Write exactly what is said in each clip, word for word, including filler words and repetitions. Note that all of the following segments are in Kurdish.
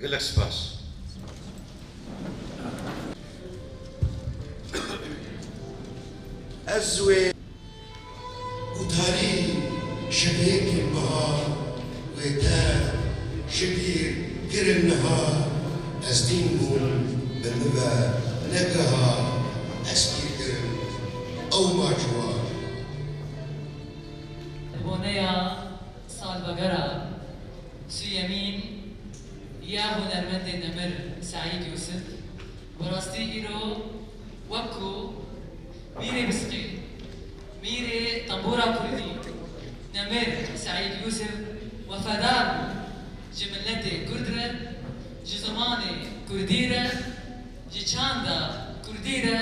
Gelek spas. Ez wê û tarî şevêkên bihar wê te ji bîr kirin niha, ez dîn bûm bi min ve negiha, ez bîr kirim ew maciwa. Boneya salvegera suyemîn ya hunermendê nemir Seîd Yûsif, bi rastî îro wek ku mîrê Bisqî, mîrê tembûra kurdî, nemir Seîd Yûsif wefadar bû ji miletê kurd re, ji zimanê kurdî re, ji çanda kurdî re,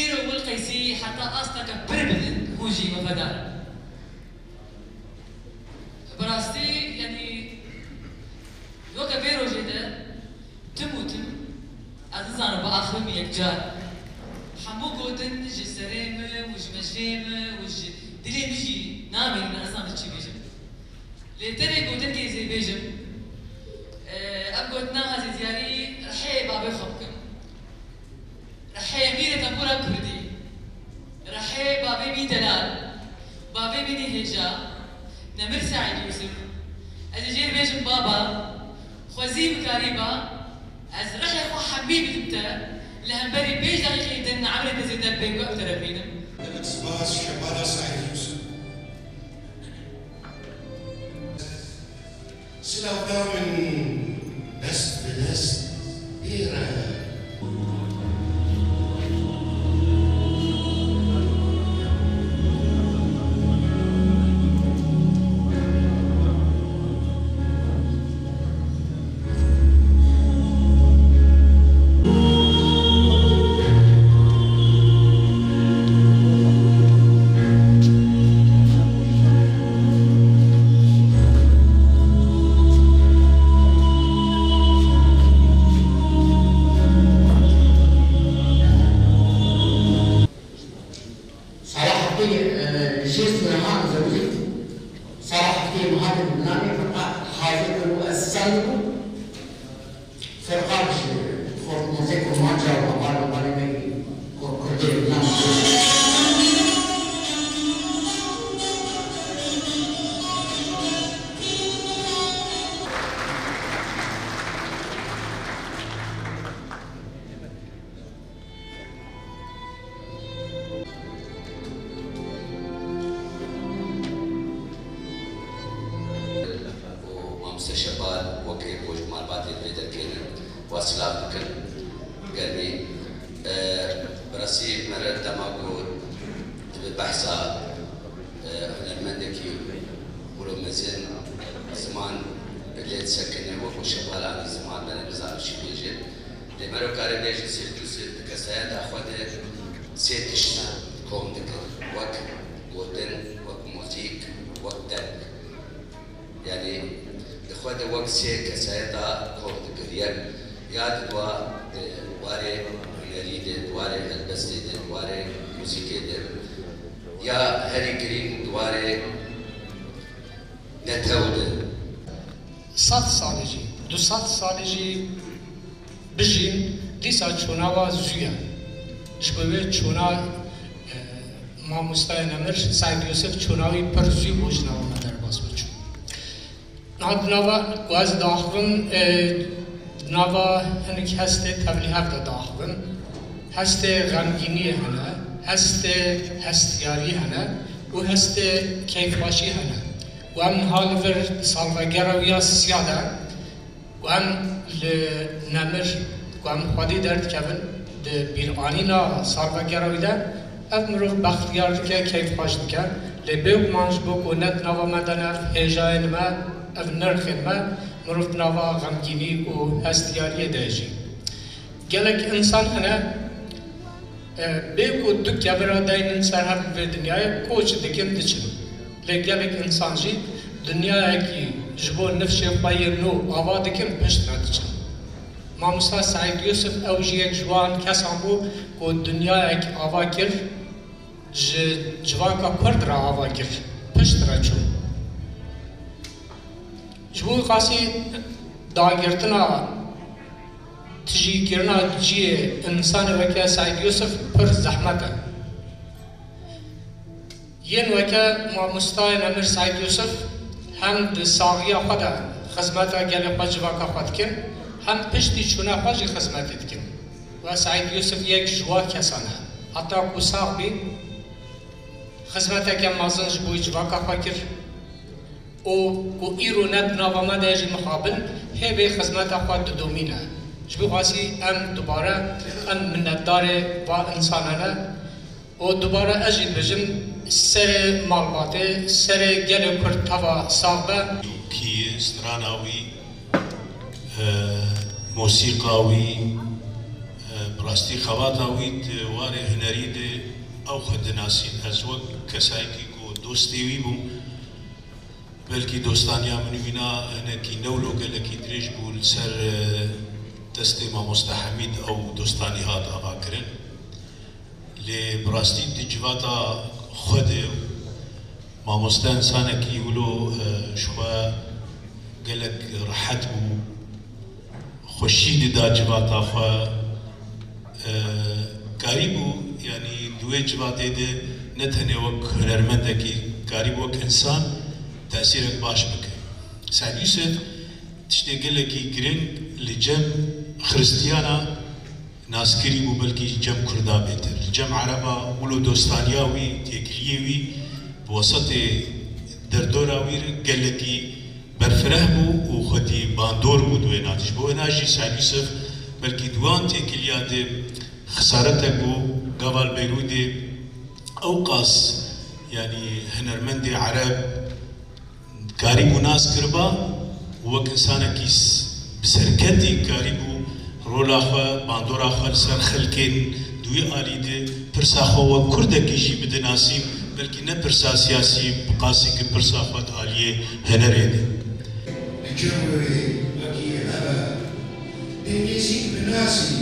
îro Bilqeysî heta asteke pir bilind hûn jî wefadar in. Bi rastî, yanî, weke vê rojê de tim û tim, ez nizanim, biaxivim yekcar. Hemû gotin ji serê min û ji mejrê min û ji dilê min jî namênin, ez nizanim çi bêjim. Lê tenê gotinkê ez ê bêjim, e, ev gotina ez ê diyarî rihê bavê xwe bikim. Rihê mîrê tembûra kurdî, rihê bavê mî delal, bavê mînî hêja, nemir Seîd Yûsif. Ez ê jê re bêjim baba, xwezî bikarîba, ez rihê xwe hemî bidim te, li hemberî pênc deqîqeyê din emrê te zêde bê ku ev te re bînim. Gelek spas Şebala Seîd Yûsif. Silav da min dest bi dest pê re. Sala heftê, e, jê sinema zewicî. Sala heftê Muharrem Lubnanê feqet hazir bû, ez send bû. Ferqan ji Fort Mozê Kurmanca û heval û balê me yî Kurdê Lubnan. û Mamoste Şebal wekî ku ji malbatê vê derkê ne, we silav dikin. Germî, e, bi rastî mere dema ku dibe behsa, e, hunermendekî wilo mezin, ziman lê disekine, wekî Şebal anî ziman, mere nizane çi bêje. Lê mero kare bêje Seîd Yûsif di kesayeta xwe de sê tişt kom dikir, wek gotin, wek muzîk, wek deng. Yanî di xwe de wek sê kesayeta kom dikir. Yek ya di dwa, di warê hunerî de, di warê helbestê de, di warê muzîkê de, ya herî girîng di warê netew de. Sed salî jî, du sed salî jî bijîn, dîsa çûna wa zû ye. Ji bo wê çûna, e, mamostayê nemir Seîd Yûsif çûna wî pir zû bû ji nava me derbas biçû. Niha di nava ku ez diaxivim, e, di nava hinek hestê tevlîhev de diaxivim. Hestê xemgîniyê hene, hestê hestiyariyê hene û hestê keyfxweşî hene. Û em niha li vir salvegera wî ya sisiya de, ku em li nemir, ku em xwedî derdikevin, di bîranîna salvegera wî de, ev mirov bextiyar dike, keyfxweş dike. Lê bêguman ji bo ku ne di nava me de ne ev hêjayên me, ev nirxên me, mirov di nava xemgînî û hestiyariyê de ye jî. Gelek însan hene, e, bê ku du kevira deynin ser hev li vê dinyayê, koç dikin diçin. Lê gelek însan jî dinyayekî ji bo nifşê xwe yê nû ava dikin, pişt re diçin. Mamosta Seîd Yûsif ew jî yek ji wan kesan bû ku dinyayek ava kir, ji civaka kurd re ava kir, pişt re çû. Ji bo qasî dagirtina Tijîkirina cihê însanê weke Seîd Yûsif pir zehmet e. Yên weke mamostayê me Mir Seîd Yûsif hem di saxiya xwe de xizmeta gelê xwe, civaka xwe dikin, hem piştî çûna xwe jî xizmetê dikin. We Seîd Yûsif yek ji wan kesan e. Heta ku sax bî, xizmeteke mezin ji bo civaka xwe kir û ku îro ne di nava me de ye jî mixabin, hê vê xizmeta xwe didomîne. Ji bo xasî em dubare em minnetdarê va însanan e û dubare ez jî dibêjim, serê malbatê, serê gelê Kurd teva sax be. Kî strana wî, e, mosîqa wî, e, bi rastî xebata wî di warê hunerî de ew xwe dinasîn. Ez wek kesayekî ku dostê wî bûm, belkî dostaniya min wîna hinekî newlo gelekî dirêj bû li ser, e, destê mamoste Hemîd ew dostanî hat avakirin. Lê bi rastî di civata xwe de mamoste însanekî wilo, e, ji xwe gelek rehet bû, xweşî dida civata xwe. E, karîbû, yanî di wê civatê de ne tenê wek hunermendekî, karîbû wek însan tesîrek baş bike. Seîd Yûsif tiştê gelekî giring li cem xiristiyana naskirî bû, belkî cem Kurda bêtir. Li cem Ereba wilo dostaniya wî, têkiliyê wî bi wesitê derdora wî re gelekî berfireh bû û xwedî bandor bû di wêna de. Ji bo wêna jî Seîd Yûsif belkî di wan têkiliya de xisaretek bû, gava li Beyrûdê ew qas, yanî hunermendê Ereb karîbû nas kiriba û wek însanekî s-, bi serketî karîbû rola xwe, bandora xwe li ser xelkên di wî alî de pirsa xwe wek Kurdekî jî bidinasîn, belkî ne pirsa siyasî, bi qasî ki pirsa xwe di aliyê hunerê de. Li cem wê wekî hebe, dê nêzîk binasî